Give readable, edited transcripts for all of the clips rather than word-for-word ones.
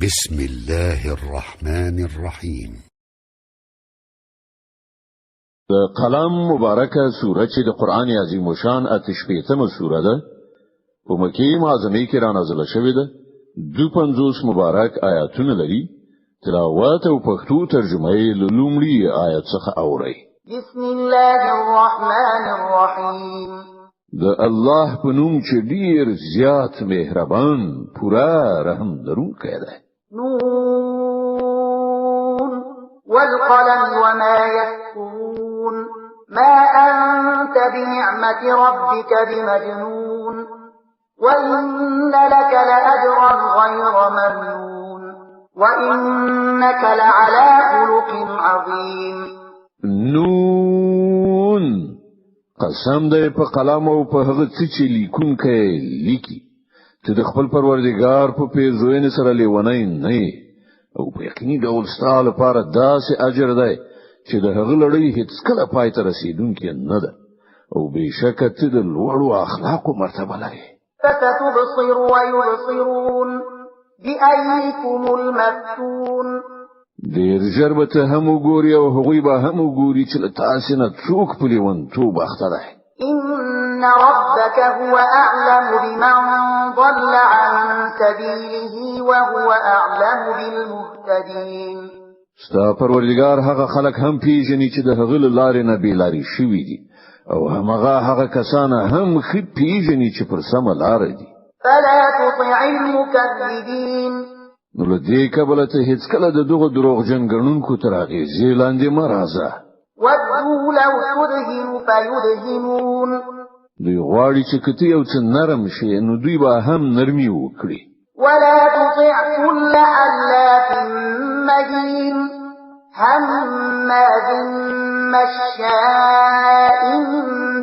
بسم الله الرحمن الرحیم. د قلم مبارکه سوره چې د قران عظیم شان 38مه سوره ده، په مکه معظمه کې را نازله شوې ده. 52 مبارک آیاتونه لري. تلاوت او پښتو ترجمه یې له لومړي آیت څخه اورئ. بسم الله الرحمن الرحیم. د الله په نوم چې ډیر زیات مهربان، پورا رحم لرونکی دی. نون والقلم وما يسطرون، ما أنت بنعمة ربك بمجنون، وإن لك لأجرا غير ممنون، وإنك لعلى خلق عظيم. نون، قسم دی په قلم او په هغه څه چې لیکونکی لیکي. ته د خپل پروردګار په پیرزوینې سره لیونی نه یې، او په یقیني ډول ستا لپاره داسې اجر دی چې د هغه لړۍ هیڅکله پای ته رسېدونکې نه ده، او بېشکه ته د لوړو اخلاقو مرتبه لرې. فستبصر ويبصرون بأيكم المفتون. ډېر ژر به ته هم وګوري او هغوی به هم وګوري چې له تاسې نه څوک په لیونتوب اخته دی. إن ربك هو أعلم بمن ضل عن سبيله وهو أعلم بالمهتدين. ستا پروردګار هغه خلک هم پیژني چې د هغه له لارې نه بې لارې شوي دي، او همغه هغه کسان هم ښه پیژني چې پر سمه لاره دي. فلا تطع المكذبين. نو له دې کبله ته هیڅکله د دغو دروغجن ګڼونکو تر اغېزې لاندې مه راځه. ودوا لو تدهن فيدهنون. دوی غواړي چې که ته یو څه نرم شې نو دوی به هم نرمي وکړي. ولا تطع كل حلاف مهين، هماز مشاء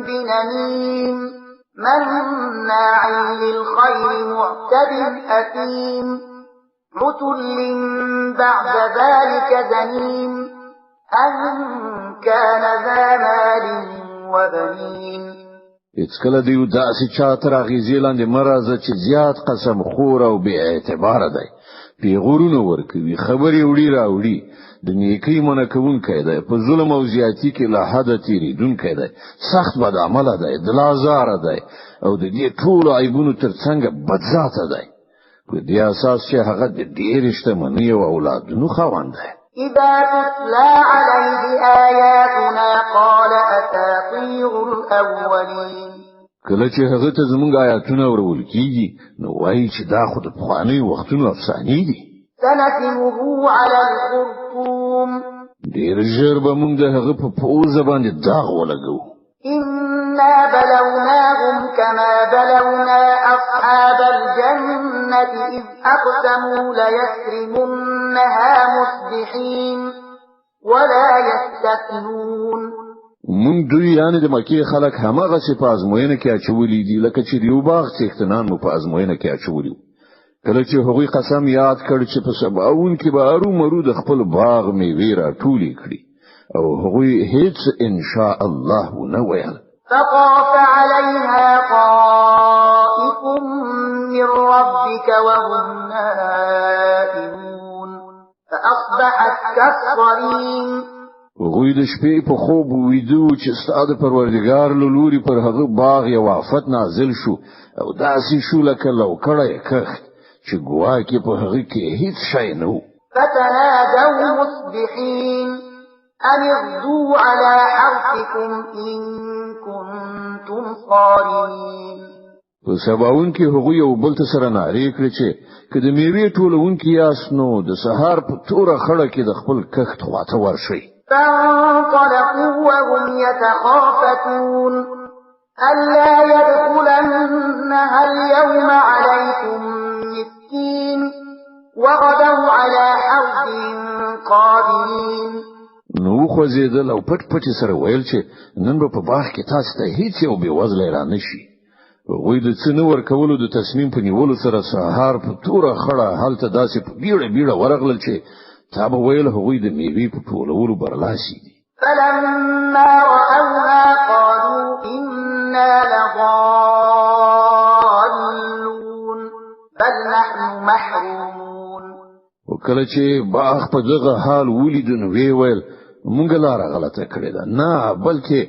بنميم، مناع للخير معتد أثيم، عتل بعد ذلك زنيم، أن كان ذا مال وبنين. هیڅکله د یو داسې چا تر اغېزې لاندې مه راځه چې زیات قسم خور او بې اعتباره دی، پیغورونه ورکوي، خبرې وړي راوړي، د نیکۍ منع کوونکی دی، په ظلم او زیاتي کې له حده تېرېدونکی دی، سخت بدعمله دی، دلازاره دی، او د دې ټولو عیبونو تر څنګه بدذاته دی. په دې اساس چې هغه د ډېرې شتمنۍ او اولادونو خاوند دی. إذا تتلى عليه آياتنا قال أساطير الأولين. کله چې هغه ته زموږ آیاتونه اورول کیږي نو وایي چې دا خو د پخوانیو وختونو افسانې دي. سنسمه على الخرطوم. ډېر ژر به موږ د هغه په پوزه باندې داغ ولګوو. إنا بلوناهم كما بلونا أصحاب الجنة إذ أقسموا ليسرمنها مصبحين ولا يستثنون. مونږ دوی یعنې د مکې خلک هماغسې په ازموینه کې اچولي دي لکه چې د یو باغ څښتنان مو په ازموینه کې اچولي وو. کله چې هغوی قسم یاد کړ چې په سباوون کې به هرومرو د خپل باغ میوې راټولې کړي، او هغوی هیڅ ان شاء الله ونه ویل. فطاف عليها طائف من ربك وهم نائمون فأصبحت كالصريم. هغوی د شپې په خوب ویده وو چې ستا د پروردګار له لوري پر هغه باغ یو آفت نازل شو، او داسې شو لکه لوکړی کښت چې ګواکې په هغه کې هیڅ شی نه و. فتنادوا مصبحين أن اغدوا على حرثكم إن كنتم صارمين. په سباوون کې هغوی یو بل ته سره نارې کړې چې که د میوې ټولوونکي یاست نو د سهار په توره خړه کې د خپل کښت خواته ورشئ. فانطلقوا وهم يتخافتون ألا يدخلنها اليوم عليكم مسكين وغدوا على حرد قادرين. نو وخوځېدل او پټ پټ یې سره ویل چې نن به په باغ کې تاسو ته هیڅ یو بېوزلی را نه شي. هغوی د څه نه ورکولو د تصمیم په نیولو سره سهار په توره خړه هلته داسې په بیړه بیړه ورغلل چې تا به ویل هغوی د میوې په ټولولو برلاسي دي. فلما رأوها قالوا إنا لضالون بل نحن محرومون. کله چې باغ په دغه حال ولید، نو وی ویل: مونږ لاره غلطه کړې ده، نه، بلکې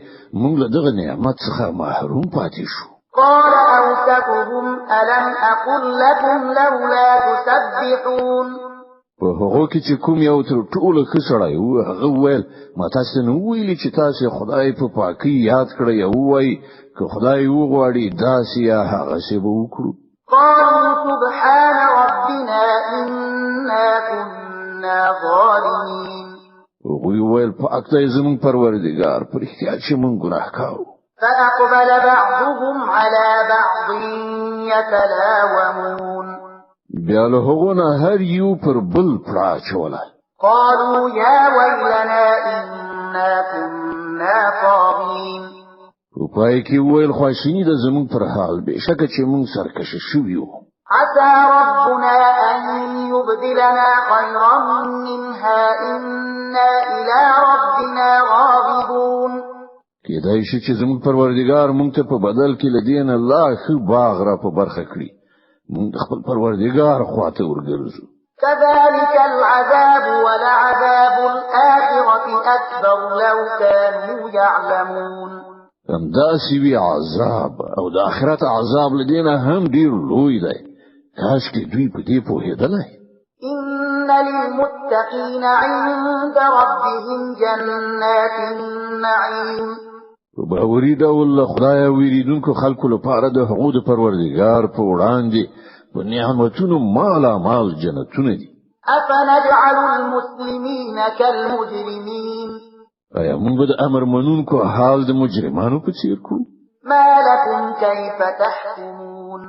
مونږ له دغه نعمت څخه محروم پاتې شو. قال أوسطهم: ألم أقل لكم لولا تسبحون؟ په هغو کې چې کوم یو تر ټولو ښه سړی و، هغه ویل: ما تاسو نه ویلي چې تاسو خدای په پاکۍ یاد کړئ او ووایئ که خدای وغواړي داسې یا هغسې به وکړو؟ قالوا سبحان ربنا إنا كنا ظالمين. هغوی ویل: پاک دی زموږ پروردګار، په رښتیا چې موږ ګناهکار وو. فأقبل بعضهم على بعض يتلاومون. بیا له هغو نه هر یو پر بل پړه اچوله. قالوا يا ويلنا إنا كنا طاغين. په پای کې ویل: خواشیني ده زموږ پر حال، بېشکه چې موږ سرکشه شوي یو. عسى ربنا أن يبدلنا خيرا منها، إنا إلى ربنا راغبون. کېدای شي چې زموږ پروردګار موږ ته په بدل کې له دې نه لا ښه باغ را په برخه کړي. موږ د خپل پروردګار خواته ورګرځو. كذلك العذاب، ولعذاب الآخرة أكبر، لو كانوا يعلمون. همداسې وي عذاب، او د آخرت عذاب له دې نه هم ډیر لوی دی. کاش کې دوی په دې پوهېدلی. إن للمتقين عند ربهم جنات النعيم. په باوري ډول له خدایه ویریدونکو خلکو لپاره د هغو د پروردګار په وړاندې په نعمتونو مالا مال جنتونه دي. أفنجعل المسلمين كالمجرمين؟ آیا موږ به د امر منونکو حال د مجرمانو په څیر کړو؟ ما لكم كيف تحكمون؟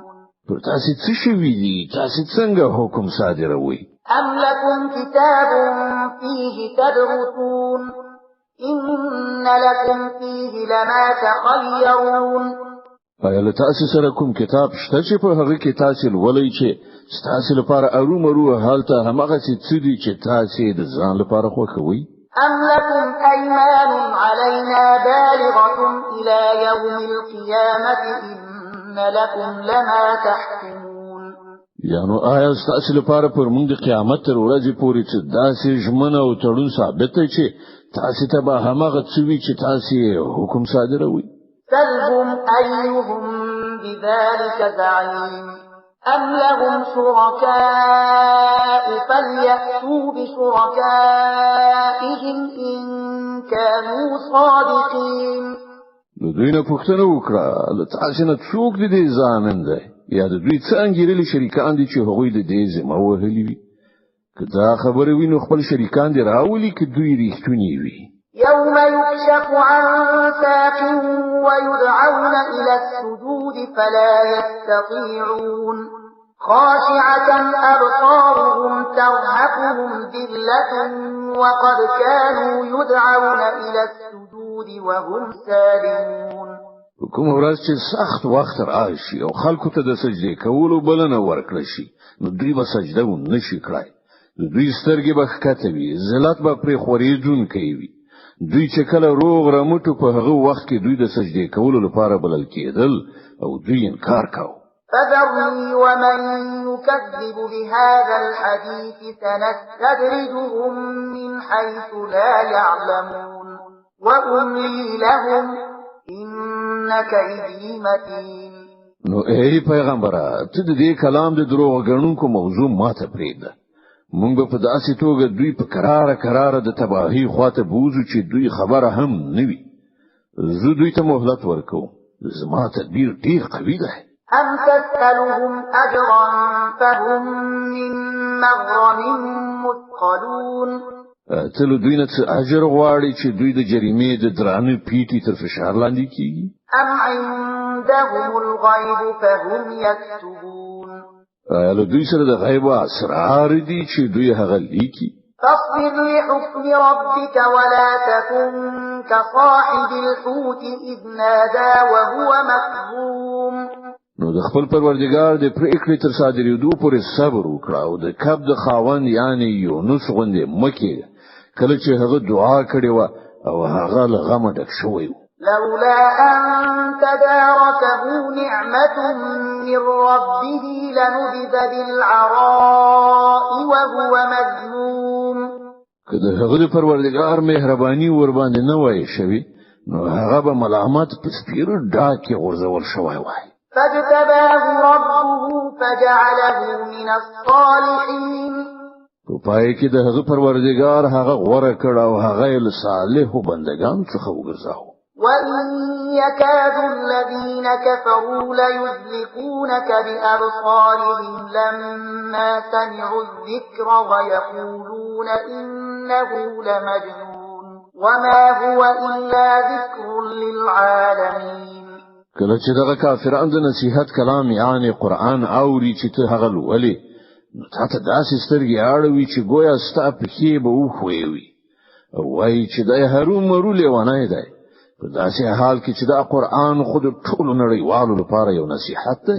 پر تاسې څه شوي دي؟ تاسې څنګه حکم صادروئ؟ أم لكم كتاب فيه تدرسون؟ إن لكم فيه لما تخيرون. آیا له تاسې سره کوم کتاب شته چې په هغه کې تاسې لولئ چې ستاسې لپاره ارومرو هلته هماغسې څه دي چې تاسې د ځان لپاره خوښوئ؟ أم لكم أيمان علينا بالغة إلى يوم القيامة؟ إن لكم لما تحكمون. یا نو آیا ستاسې لپاره پر موږ د قیامت تر ورځې پورې څه داسې ژمنه او تړون ثابت دی چې تاسې ته به هماغه څه وي چې تاسې حکم صادروئ؟ سلهم أيهم بذلك زعيم، أم لهم شركاء فليأتوا بشركائهم إن كانوا صادقين. له دوی نه پوښتنه وکړه: له تاسې نه څوک د دې ضامن دی، یا د دوی څه انګېرلي شریکان دي چې هغوی د دې ذمه وهلي وي؟ که دا خبره وي، نو خپل شریکان دې راولي که دوی رښتوني وي. يوم يكشف عن ساق ويدعون إلى السجود فلا يستطيعون، خاشعة أبصارهم ترهقهم ذلة، وقد كانوا يدعون إلى السجود وهم سالمون. په کومه ورځ چې سخت وخت راشي او خلکو ته د سجدې کولو بلنه ورکړل شي، نو دوی به سجده ونه شي کړای. د دوی سترګې به ښکته وي، ذلت به پرې خورېدونکی وي. دوی چې کله روغ رمټو، په هغه وخت کې دوی د سجدې کولو لپاره بلل کېدل او دوی انکار کاوه. فذرني ومن يكذب بهذا الحديث، سنستدرجهم من حيث لا يعلمون، وأملي لهم، إن كيدي متين. نو ای پیغمبره، ته د دې کلام د دروغ ګڼونکو موضوع ماته پرېږده. مونږ به په داسې توګه دوی په کراره کراره د تباهي خواته بوزو چې دوی خبره هم نه وي. زه دوی ته مهلت ورکوم، زما تدبیر ډیر قوي دی. أم تسألهم أجرا فهم من مغرم مثقلون؟ ته له دوی نه څه اجر غواړې چې دوی د جریمې د درانه پیټي تر فشار لاندې کیږي؟ أم عندهم الغيب فهم يكتبون؟ آیا له دوی سره د غیب اسرار دي چې دوی هغه لیکي؟ فاصبر لحكم ربك ولا تكن كصاحب الحوت إذ نادى وهو مكظوم. نو د خپل پروردګار د پرېکړې تر صادرېدو پورې صبر وکړه او د کب د خاوند، یعنی یونس، غوندې مه کېږه کله چې هغه دعا کړې وه او هغه له غمه ډک شوی و. لولا أن تداركه نعمة من ربه لنبذ بالعراء وهو مذموم. که د هغه د پروردګار مهرباني ور باندې نه وای شوی، نو هغه به ملامت په سپیره ډاګ کې غورځول شوی وای. فاجتباه ربه فجعله من الصالحين. په پای کې د هغه پروردګار هغه غوره کړ او هغه یې له صالحو بندګانو څخه وګرځاوه. وإن يكاد الذين كفروا ليزلقونك بأبصارهم لما سمعوا الذكر ويقولون إنه لمجنون وما هو إلا ذكر للعالمين. کله چې دغه کافران د نصیحت کلام، یعنی قرآن، اوري چې ته هغه لولې، نو تا ته داسې سترګې اړوي چې ګویا ستا پښې به وښویوي او وایي چې دی هرومرو لیونی دی، په داسې حال کې چې دا قرآن خو د ټولو نړیوالو لپاره یو نصیحت دی.